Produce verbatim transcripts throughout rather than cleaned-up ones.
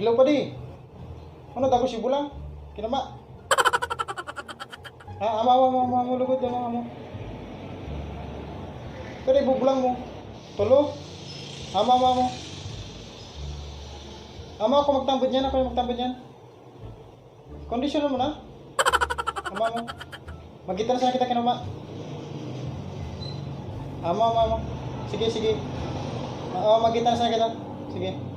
Hello, padi. Ano, dako si bulang? Kinama. Ha, ama, ama, ama, ama, lugod, ama, ama. Pwede ibubulang mo. Tulo. Ama, ama, ama. Ama, ako magtambod niyan, ako yung magtambod niyan. Kondisyon mo na. Ama mo. Magkita na sana kita kinama. Ama, ama, ama. Sige, sige. Oo, magkita na sana kita. Sige.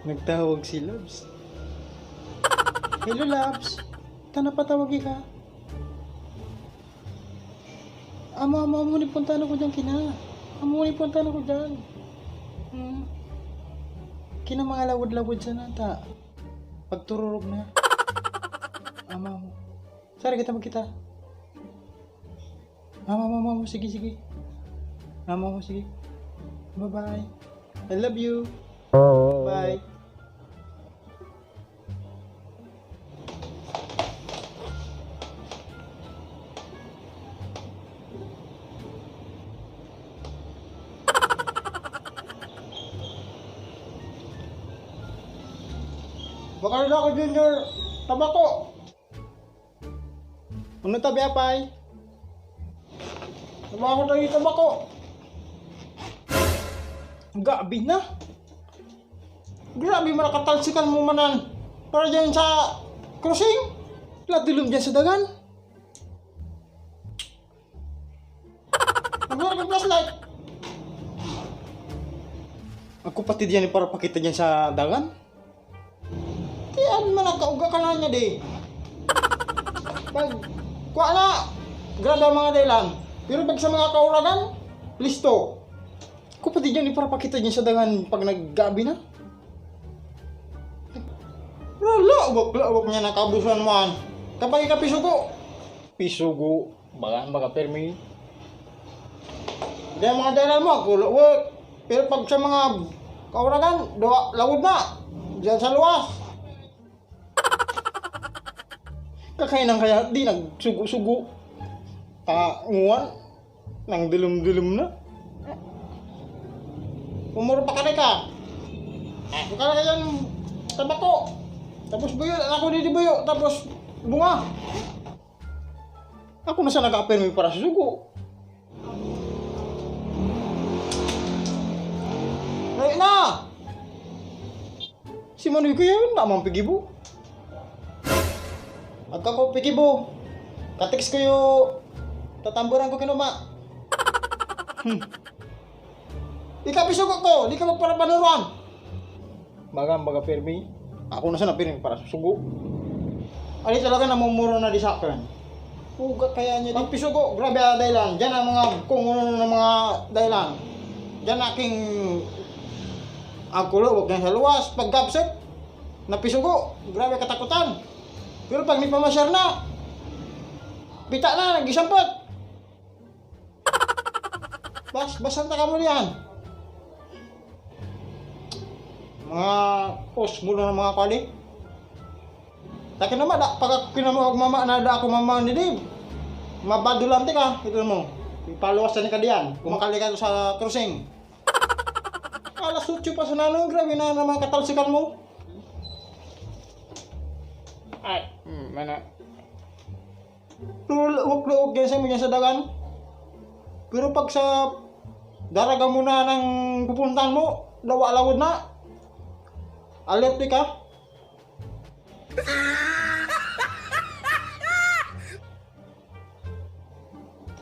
Nagtawag si Loves. Hello, Loves. Tana patawag ka. Amo, amo, amo ni puntahan ako dyan, kina. Amo ni puntahan ako dyan. Hmm. Kina mga lawod-lawod sana ta. Pagtururog na. Amo, amo. Sari kita magkita. Amo, amo, amo, amo. Sige, sige. Amo, amo, sige. Bye-bye. I love you. Bye. Baka na ako, Junior. Tabako. Ano tabi, apay? Tabako tayo, tabako. Gabi na. Grabe, mga katalsikan mo manan. Para dyan sa crossing. Ladulom dyan sa dagan. Magluto ng flashlight. Ako pati diyan para pakita diyan sa dagan. Ti, ano man ang kauga ka na niya, di? Pag, kuha na, grabe ang mga dahilan. Pero pag sa mga kauragan, listo. Ako pati diyan para pakita diyan sa dagan pag naggabi na. Lawak, lawak niya nakabusan man. Kapag ikapisugo, pisugo, baga, baga permi. Diyan mga dahilan mo, kulo, we. Pero pag sa mga kauragan, duwa, lawod na. Diyan sa luwas. Kakain ang kaya, di nagsugo-sugo. Ah, nguwan. Nang dulom-dulom na. Umuro pa ka, ka. Ang kaya yan, tabako. Tapos buyo, ako di, di buyo. Tapos bunga. Ako na sa nag-apirmi para sa sugo. Dali na! Si Manoy ko yan, namang pigibo. Agka ko pigibo. Kateks ko yung tatamburan ko kinuma. Hmm. Ikaw pisugo ko, di ka magparapanuran. Baga, baga, pirmi. Ako na sana pirmi para sa sugo. Ali talaga namumuro na di sa akin. Uga kaya niya di pisugo, grabe ang dahilan. Diyan ang mga kung ano ng mga dahilan. Diyan aking ang kulo, wag na sa luwas. Pag gabset, napisugo, grabe katakutan. Pero pag nipamasyar na, pita na, nag-isampot. Bas, basan ta kamo niyan? Mga os mo na mga kali. Taki naman, da, pag ako kinamawag mama na da ako mama ni Dave. Mabadulante ka, ito mo. Ipaluwas na ni ka diyan. Kumakali ka sa crossing. Alas otso pa sa nanong, grabe na naman katalsikan mo. Ay, hmm, mana. Luog-luog yan sa mga sa dagan. Pero pag sa daraga mo na nang pupuntahan mo, lawa-lawod na. Alerte ka.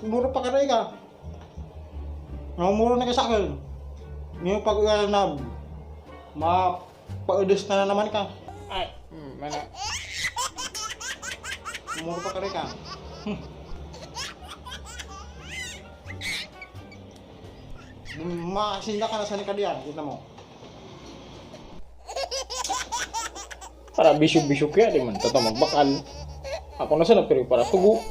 Mura pa ka na ka. Mura na ka sa akin. Yung pag-ulan na, ma-, paudos na, na naman ka. Ay, hmm, mana. Mura pa ka rin ka. Makasinda ka na sa nikadiyan, kita mo. Para bisyo-bisyo kaya di man, tata magbakal. Ako na sana, pero para tugo.